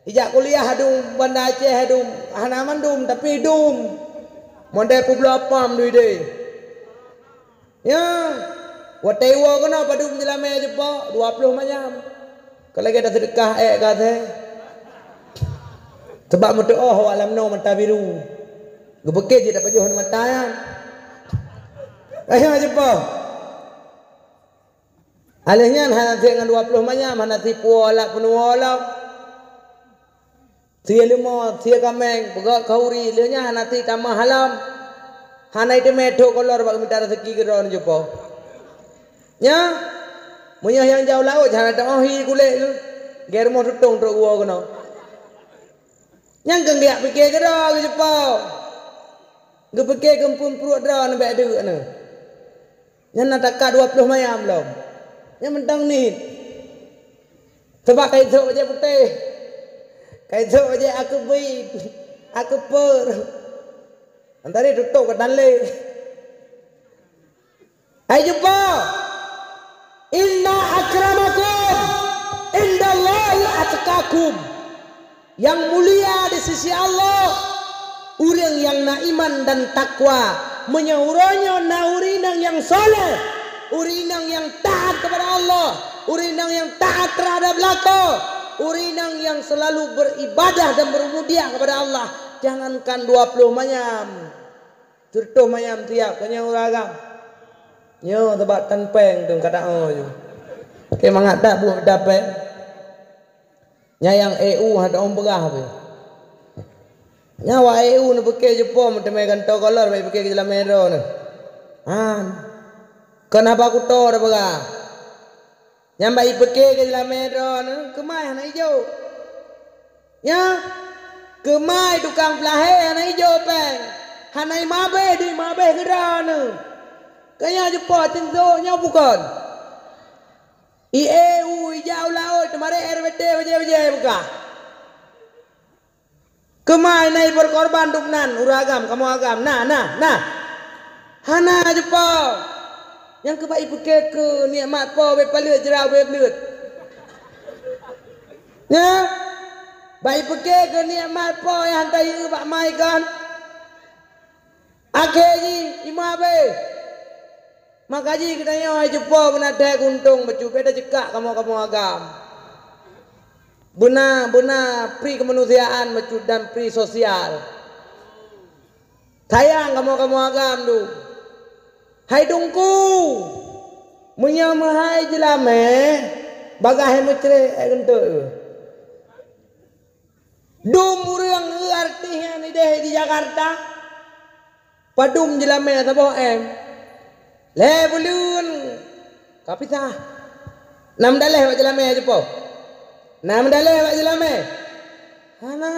Ijak kuliah dum Banda Aceh dum hana mandum tapi dum. Model peubloe apam duideh. Nyan, watée iwoe keunoe padum jeulamé jeupo dua ploh manyam. Ka lagée taseudeukah ék ka asai. Sabab meutuoh awak lam noe mata biru. Geupeuke jih tapajoh mata nyan. Ayo jeupo. Aleh nyan hana sép ngon dua ploh manyam hana sipuo alat peunuwoe lom. Sie leumô, sie kaméng, peugöt khauri, lheueh nyan hana sie tamah lom. Hana iteumé thok kolor bak mita raseuki keudroe neucupo. Nyan, meunyoe nyang jauh laôt hana teuoh hi kulét geuh, gée rumoh tutong trok woe keunoe. Nyang keuneuk geujak pike keudroe geucupo. Geupike keumpun pruet droe neubek deuk nyoe. Nyan na taka dua ploh manyam lom. Nyan mantong niet. Sabab ka isôk bajée putéh. Ka isôk bajée akeubiet, akeupeur. Antara tutôp ka tan lé. Hai jumpa. Inna akramakum indallahi atqakum. Nyang mulia di sisi Allah, ureuëng nyang na iman dan takwa. Meunyoe uroe nyoe na ureuëng inong nyang saleh, ureuëng inong nyang taat kepada Allah, ureuëng inong nyang taat terhadap lakoe, ureuëng inong nyang selalu beribadah dan bermulia kepada Allah, jangankan dua ploh manyam, sireutoh manyam siap keu nyan ureuëng agam. Nyoe sabab tan péng tu kata oh ju. Oke, mangat tak buet dapet. Nyang E U hana taom peugah pih. Nyan awak E U neupike jeupo meuteumé gantoe kolor bak ipike keu jeulamé droeneuh. Han. Kon haba kuto tapeugah. Nyan bak ipike keu jeulamé droeneuh keumai hana ijok. Nyan keumai tukang peulahé hana ijok péng. Hana imabéh di imabéh keu droeneuh. Keu nyan jeupo tinto nyoe bukon. I E U ijak u laôt teumarék R B T bajée-bajée beukah. Keumai na iberkorban dum nan ureuëng agam kamoe agam na na na. Hana jeupo. Nyang keubai peuke keu nikmat po bée paleuet jrah bée bleuet. Nya. Bai peuke keu nikmat po nyang hana tahiu bak mai kan. Akhé jih imabéh. Maka jih geutanyoe hai jeupo beuna thée guntong bacut beda jikak kamoe-kamoe agam. Beuna beuna pri kemanusiaan bacut dan pri sosial. Sayang kamoe-kamoe agam tu. Hai dungku, meunyoe meuhai jeulamé bagah hai meucré hai geunteuk. Dum ureuëng eu artis nyan ideh di Jakarta. Padum jeulamé saboh M. Lhée buleuen ka pisah. Na meudaleh bak jeulamé jeupo. Na meudaleh bak jeulamé. Hana.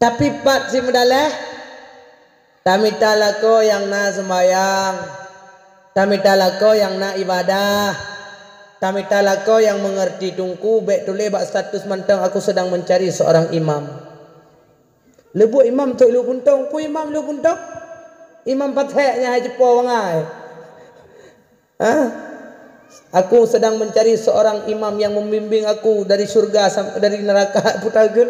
Tapi pat si meudaleh. Tamita lakoe nyang na seumayang, tamita lakoe nyang na ibadah, tamita lakoe nyang meungerti tungku bék tuléh bak status mantong aku sedang mencari seorang imam. Leubuk imam tu ilu puntong, pu imam ilu puntong. Imam pathek nyang hai cepo bangai. Ha? Aku sedang mencari seorang imam yang membimbing aku dari syurga dari neraka putageun,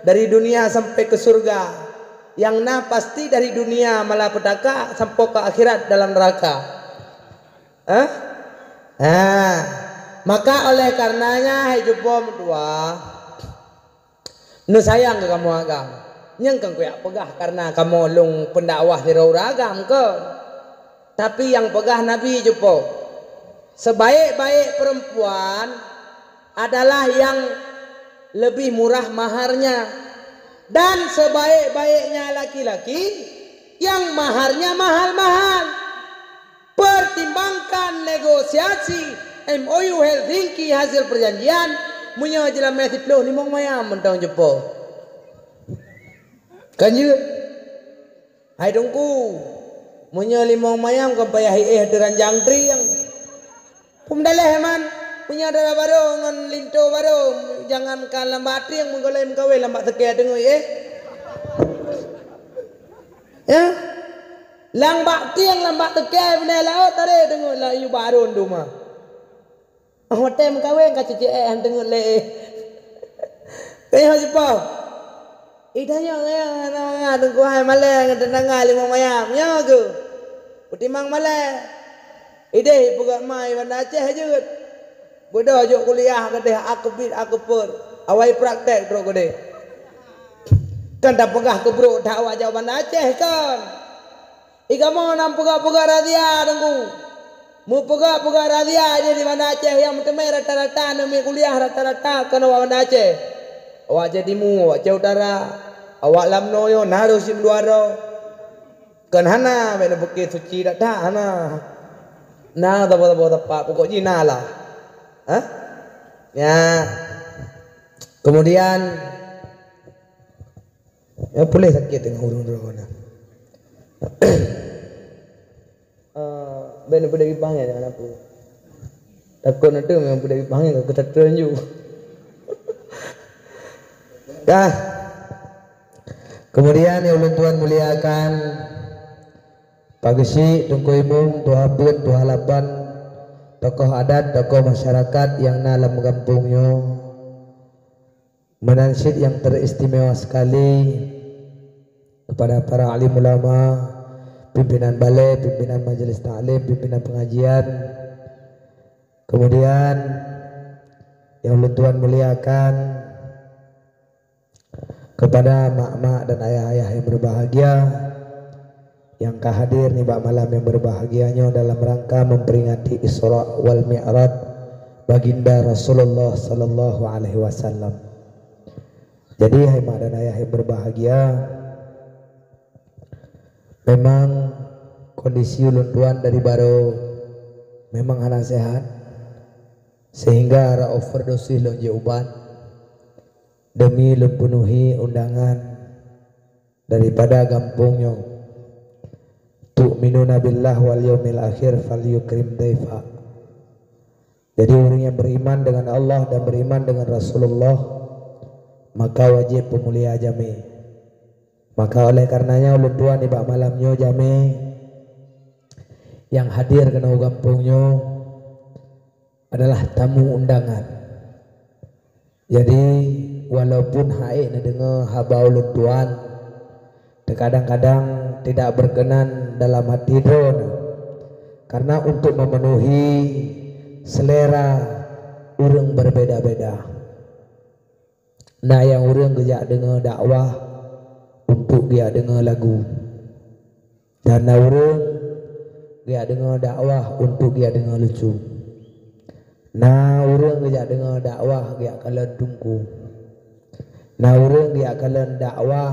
dari dunia sampai ke syurga. Yang na pasti dari dunia malapetaka sampai ke akhirat dalam neraka. Ha? Ha. Maka oleh karenanya, hai cupo meutuah, neusayang keu kamoe agam. Nyang kan kuyak peugah kareuna kamoe lôn pendakwah sidroe ureuëng agam, kon. Tapi nyang peugah Nabi cupo, sebaik-baik perempuan adalah yang lebih murah maharnya, dan sebaik-baiknya laki-laki yang maharnya mahal-mahal. Pertimbangkan negosiasi M O U Helsinki hasil perjanjian, meunyoe jeulamé siplôh limong mayam mantong cupo. Kan jeuet? Hai Teungku, meunyoe limong mayam kon payah iéh teuranjang trieng. Peumeudaleh man, meunyoe dara barô ngon linto barô, jangankan lam bak trieng, meugolom meukawen lam bak seukée teungoh iéh. Ya? Lam bak tieng, lam bak teukée, binéh laôt tare deungon lam yue barô duma. Oh, watée meukawen ka cicik éh han teungeut lé. Keu nyoe sipa? Ih, tanyoe nyan, nyan, nyan, Teungku hai malée ngon teunanga limong mayam. Nyoe geuh. Peutimang malée. Ideh peugah mai Banda Aceh jeuet. Beudôh jok kuliah keudeh akeubiet akeupeur. Awai praktek trok keudeh. Kan tapeugah keubrok that awak jak Banda Aceh kan. Ih, kamoe nam peugah-peugah razia Teungku. Meupeugah-peugah razia jih di Banda Aceh nyang meuteumé rata-rata neumi kuliah rata-rata kon awak Banda Aceh. Awak Aceh Timu, awak Aceh Utara, awak lam noe nyoe na roh sim dua droe. Kon hana bék neupeuké suci that-that hana. Na saboh-saboh teumpat pokok jih na lah. Hah? Ya. Kemudian Ya, puléh sakét teungoh ureuëng droe na. Eh, ben peudeh gibah nyan jangan aku. Takut nanti memang peudeh gibah nyan ke teteun ju. Dah. Kemudian yang ulun tuan muliakan Pak Geuchik, Teungku Imum, Tuha Beuet, Tuha Lapan, tokoh adat, tokoh masyarakat yang na lam gampông nyoe. Meunan cit nyang teristimewa sekali kepada para alim ulama, pimpinan balai, pimpinan majelis taklim, pimpinan pengajian. Kemudian yang ulun tuan muliakan kepada mak-mak dan ayah-ayah yang berbahagia, nyang ka hadir nibak malam yang berbahagia nyoe dalam rangka memperingati Isra wal Mi'raj Baginda Rasulullah sallallahu alaihi wasallam. Jadi, hai mak dan ayah yang berbahagia, memang kondisi ulun tuan dari baroe memang hana sehat, sehingga rot overdosis lôn jiubat demi lôn penuhi undangan daripada gampông nyoe, "Tu'minuna billah wal yaumil akhir falyukrim daifa." Jadi, ureuëng yang beriman dengan Allah dan beriman dengan Rasulullah, maka wajib peumulia jamé. Maka oleh karenanya ulôn tuan nibak malam nyoe jamé nyang hadir keunoe u gampông nyoe adalah tamu undangan. Jadi, walaupun hana neudeungoe haba ulôn tuan, terkadang-kadang tidak berkenan dalam hati droeneuh, karena untuk memenuhi selera ureuëng berbeda-beda. Na nyang ureuëng geujak deungoe dakwah untuk geujak deungoe lagu. Dan na ureuëng geujak deungoe dakwah untuk geujak deungoe lucu. Na ureuëng geujak deungoe dakwah geujak kalon teungku. Na ureuëng geujak kalon dakwah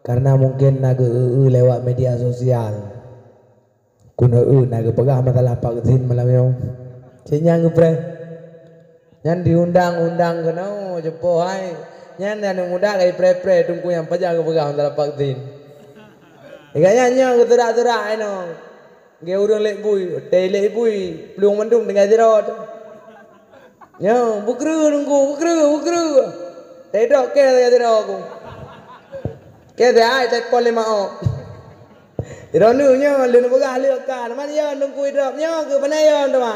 karena mungkin na geu-eu lewat media sosial. Keuneuk na geupeugah masalah vaksin malam nyoe. Cit nyan geupreh. Nyan diundang-undang keunoe, cupo hai. Nyan aneuk muda ka ipreh-preh teungku nyang pajan geupeugah masalah vaksin. Gaya nyan nyoe geuturak-turak inoe. Gaya ureuëng lek bui, tei lek bui, plueng mandum tinggai sidroe. Nyoe, bukreue teungku, bukreue, bukreue. Tei dok kée tinggai sidroe ku. Kée teuai tei pon lima ôk. Droeneuh nyoe lheueh neupeugah lheueh ka, teuma yo teungku idrop nyoe keu panai yo teuma.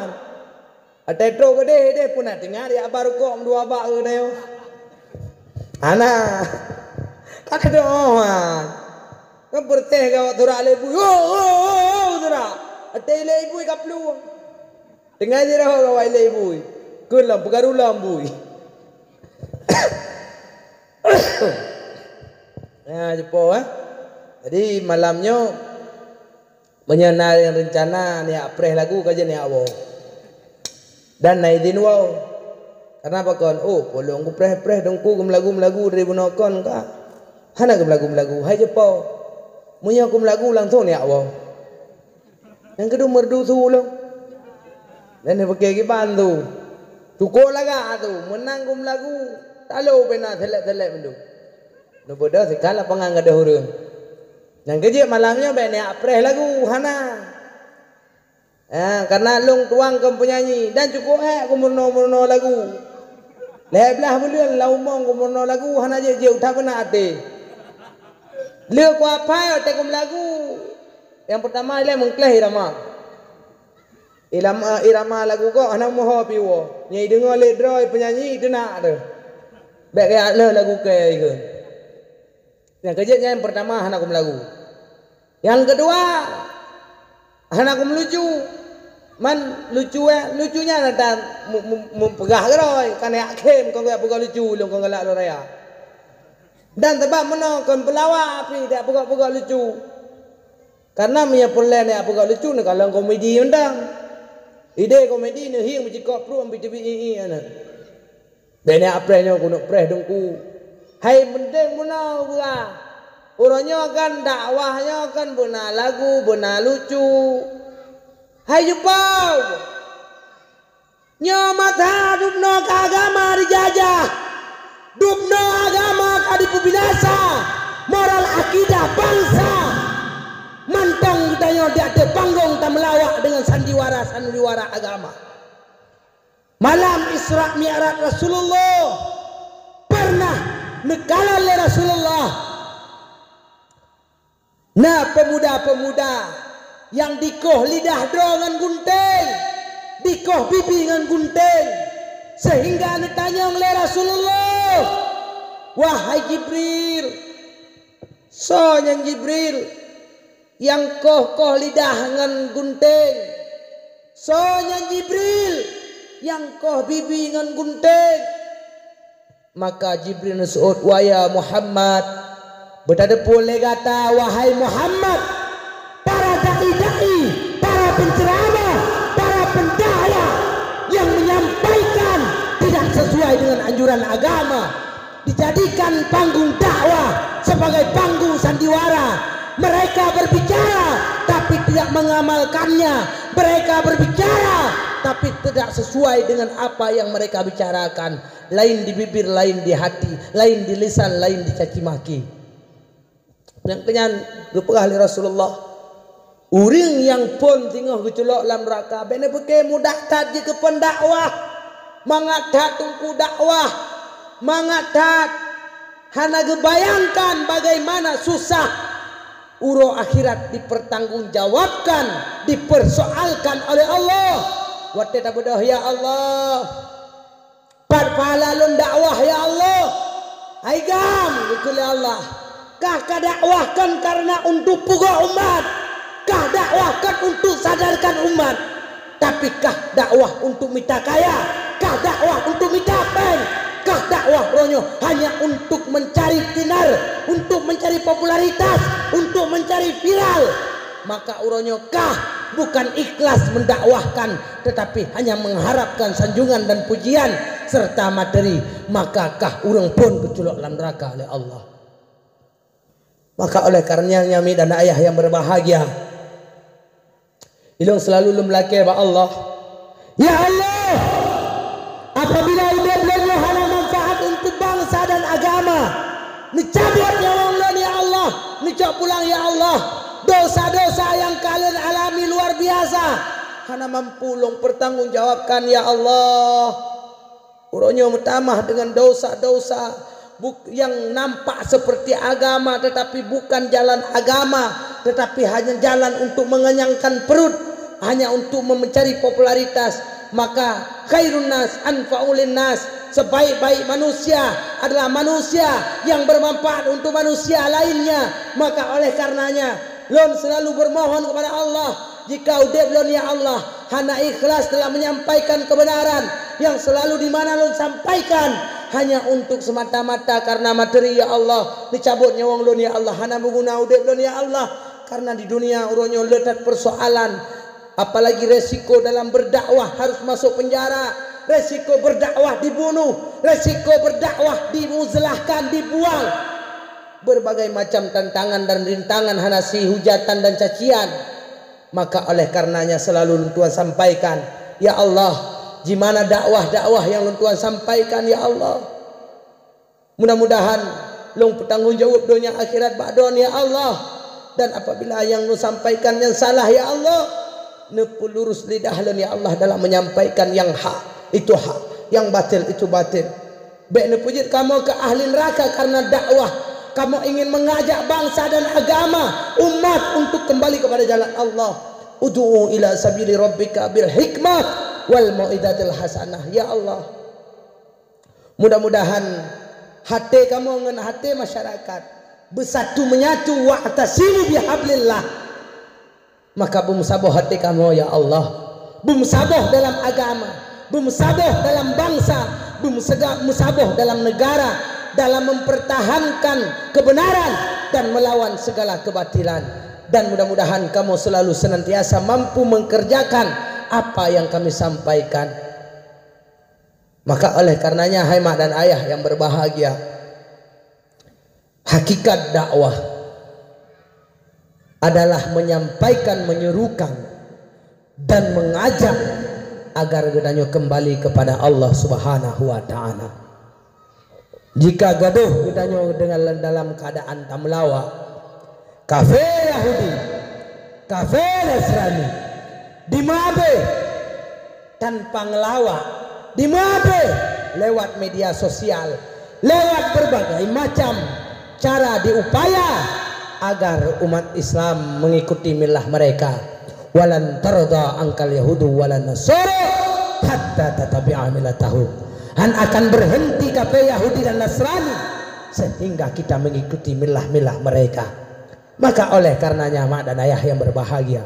Watée trok keudeh ideh pun na teuingat jak ba rukok meudua bak keu tanyoe. Hana. Ka keudroe man. Kan peureutéh gawat turak lé bui. Oh, oh, oh, turak. Watée lé bui ka plueng. Teungoh jih rhot awai lé bui. Kheun lom, peukaru lom bui. Ya, jeupô, eh. Jadi, malam nyoe, meunyoe na nyang reuncana neujak preh lagu, ka jeuet neujak woe. Dan na idhin woe. Karena pakon, oh, polong kupreh-preh, teungku geumlagu-mlagu dari bunoe kon ka. Hana geumlagu-mlagu, hai jeupô. Meunyoe geumlagu, langsong neujak woe. Nyang keudua meureudu su ulôn. Dan neupeuke kiban su. Cukôp lagak su, meunan geumlagu, talo bena selek-selek mandum. Neubeudôh sikal lapangan gadôh ureuëng. Nyang keujeuet malam nyoe bék neujak preh lagu, hana. Ha, karena lôn tuan kon peunyanyi dan cukôp hék geumeurunoe-meurunoe lagu. Lhée blaih buleuen lam umong geumeurunoe lagu, hana jeuet-jeuet, that beuna até. Lheueh kuaphai watée geumlagu, nyang peurtama ilée meukleh irama. Irama, irama lagu gob hana meuho piwoe. Nyang ideungoe lé droe peunyanyi iteunak teuh. Bék kajak lheueh lagu kée ikheun. Nyang keujeuet nyan peurtama hana geumlagu. Nyang keudua hana geumlucu. Man lucu, eh, lucu nyan ata mu-, mu-, mupeugah keudroe, ka neujak khém kon geujak peugah lucu, lôn kon galak lôn raya. Dan sabab meunoe kon peulawak pih dak peugah-peugah lucu. Karena meunyoe peureulée neujak peugah lucu, neukalon komedi mantong. Idé komedi neuhieng meucikok pruet, meubi teubiet ié-ié na. Bék neujak preh nyoe keuneuk preh teungku. Hai, penting bunoe beurah. Uroe nyoe kan dakwah nyoe kan beuna lagu, beuna lucu. Hai jupau. Nyoe masa dubnoe keu agama dijajah. Dubnoe agama ka dipeubinasa. Moral akidah bansa. Mantong geutanyoe di ateueh panggong tameulawak deungon sandiwara-sandiwara agama. Malam Isra Mi'raj Rasulullah pernah neukalon lé Rasulullah. Na peumuda-peumuda nyang dikoh lidah droe ngon gunténg, dikoh bibi ngon gunténg, seuhingga neutanyong lé Rasulullah, "Wahai Jibril, soe nyan Jibril nyang koh-koh lidah ngon gunténg? Soe nyan Jibril nyang koh bibi ngon gunténg?" Maka Jibril neuseuôt, "Wahai Muhammad, beutateupeu lé gata, wahai Muhammad, para dai-dai, para penceramah, para pendakwah yang menyampaikan tidak sesuai dengan anjuran agama, dijadikan panggung dakwah sebagai panggung sandiwara. Mereka berbicara, tapi tidak mengamalkannya. Mereka berbicara, tapi tidak sesuai dengan apa yang mereka bicarakan." Laén di bibir, laén di hati, laén di lisan, laén dicaci maki. Nyang keunyan geupeugah lé Rasulullah, ureuëng nyang phon singoh geuculok lam neuraka, bék neupeuke mudah that jikeupeuen dakwah, mangat that teungku dakwah, mangat that hana geubayangkan bagaimana susah uroe akhirat dipertanggungjawabkan, dipersoalkan oleh Allah. Watée tabeudôh, "Ya Allah, pat pahala lôn dakwah, ya Allah?" "Hai gam," geukheun lé Allah, "kah kadakwahkan karena untuk pugoe umat, kah dakwahkan untuk sadarkan umat, tapi kah dakwah untuk mita kaya, kah dakwah untuk mita péng, kah dakwah uroe nyoe hanya untuk mencari tenar, untuk mencari popularitas, untuk mencari viral?" Maka uroe nyoe kah bukan ikhlas mendakwahkan, tetapi hanya mengharapkan sanjungan dan pujian serta materi, maka kah ureuëng phon geuculok lam neuraka lé Allah. Maka oleh karenanya, nyan mi dan ayah yang berbahagia, ilôn selalu lôn meulakée bak Allah, "Ya Allah, apabila udeb lôn nyoe hana manfaat untuk bansa dan agama, neucabot nyawöng lôn, ya Allah, neucok pulang, ya Allah. Dosa-dosa nyang ka lôn alami luar biasa, hana mampu lôn peurtanggung jawabkan, ya Allah." Uroe nyoe meutamah dengan dosa-dosa buk-, yang nampak seperti agama, tetapi bukan jalan agama, tetapi hanya jalan untuk mengenyangkan perut, hanya untuk mencari popularitas. Maka khairun nas anfa'u lin nas, sebaik-baik manusia adalah manusia yang bermanfaat untuk manusia lainnya. Maka oleh karenanya, lôn selalu bermohon kepada Allah, Jika udeb lôn, ya Allah, hana ikhlas dalam menyampaikan kebenaran yang selalu di mana lôn sampaikan hanya untuk semata-mata karena materi, ya Allah, neucabot nyawöng lôn, ya Allah, hana meuguna udeb lôn, ya Allah, karena di dunia uroe nyoe le that persoalan, apalagi resiko dalam berdakwah harus masuk penjara, resiko berdakwah dibunuh, resiko berdakwah dimuzalahkan, dibuang. Berbagai macam tantangan dan rintangan hana sihujatan dan cacian. Maka oleh karenanya selalu lôn tuan sampaikan, "Ya Allah, di mana dakwah-dakwah yang lôn tuan sampaikan, ya Allah?" Mudah-mudahan lôn peutanggong jaweueb donya akhirat bak droen, ya Allah. Dan apabila nyang lôn sampaikan nyan salah, ya Allah, neupeulurus lidah lôn, ya Allah, dalam menyampaikan nyang hak, itu hak, nyang batil, itu batil. Bék neupeujeuet kamoe keu ahli neuraka karena dakwah. Kamoe ingin mengajak bangsa dan agama, umat untuk kembali kepada jalan Allah. "Ud'u ila sabili rabbika bil hikmah wal mau'izatil hasanah." Ya Allah, mudah-mudahan haté kamoe ngon haté masyarakat beusatu menyatu, "Wa'tasimu bihablillah." Maka beumeusaboh até kamoe, ya Allah. Beumeusaboh dalam agama, beumeusaboh dalam bangsa, beumeusaboh dalam negara, dalam mempertahankan kebenaran dan melawan segala kebatilan. Dan mudah-mudahan kamoe selalu senantiasa mampu mengerjakan apa yang kami sampaikan. Maka oleh karenanya, hai mak dan ayah yang berbahagia, hakikat dakwah adalah menyampaikan, menyerukan, dan mengajak agar geutanyoe kembali kepada Allah Subhanahu wa Ta'ala. Jika gadoh geutanyoe dengan dalam keadaan tameulawa, kafé Yahudi, kafé Nasrani, di mabe tanpa ngeulawa, di mabe lewat media sosial, lewat berbagai macam cara diupaya agar umat Islam mengikuti milah mereka. "Walan tarda angkal yahudu walan nasara hatta tatabi'a milatahu." Han akan berhenti kafé Yahudi dan Nasrani sehingga kita mengikuti milah-milah mereka. Maka oleh karenanya, mak dan ayah yang berbahagia,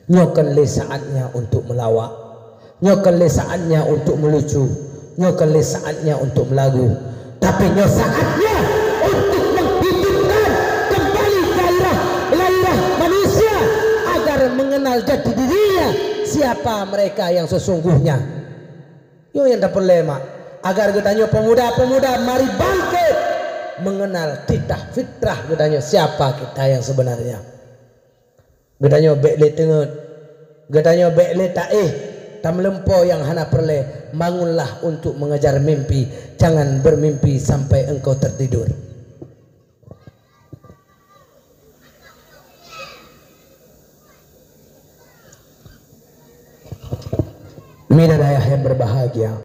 nyoe kon lé saatnya untuk meulawa. Nyoe kon lé saatnya untuk meulucu. Nyoe kon lé saatnya untuk meulagu. Tapi nyoe saatnya untuk menghidupkan kembali gairah-gairah manusia agar mengenal jati dirinya, siapa mereka yang sesungguhnya. Nyoe nyang tapeureulée, mak, agar geutanyoe pemuda-pemuda mari bangkit mengenal titah fitrah geutanyoe, siapa kita yang sebenarnya. Geutanyoe bék lé teungeut. Geutanyoe bék lé taéh, tameulumpoe nyang hana peureulée. Bangunlah untuk mengejar mimpi. Jangan bermimpi sampai engkau tertidur. Mak dan ayah yang berbahagia,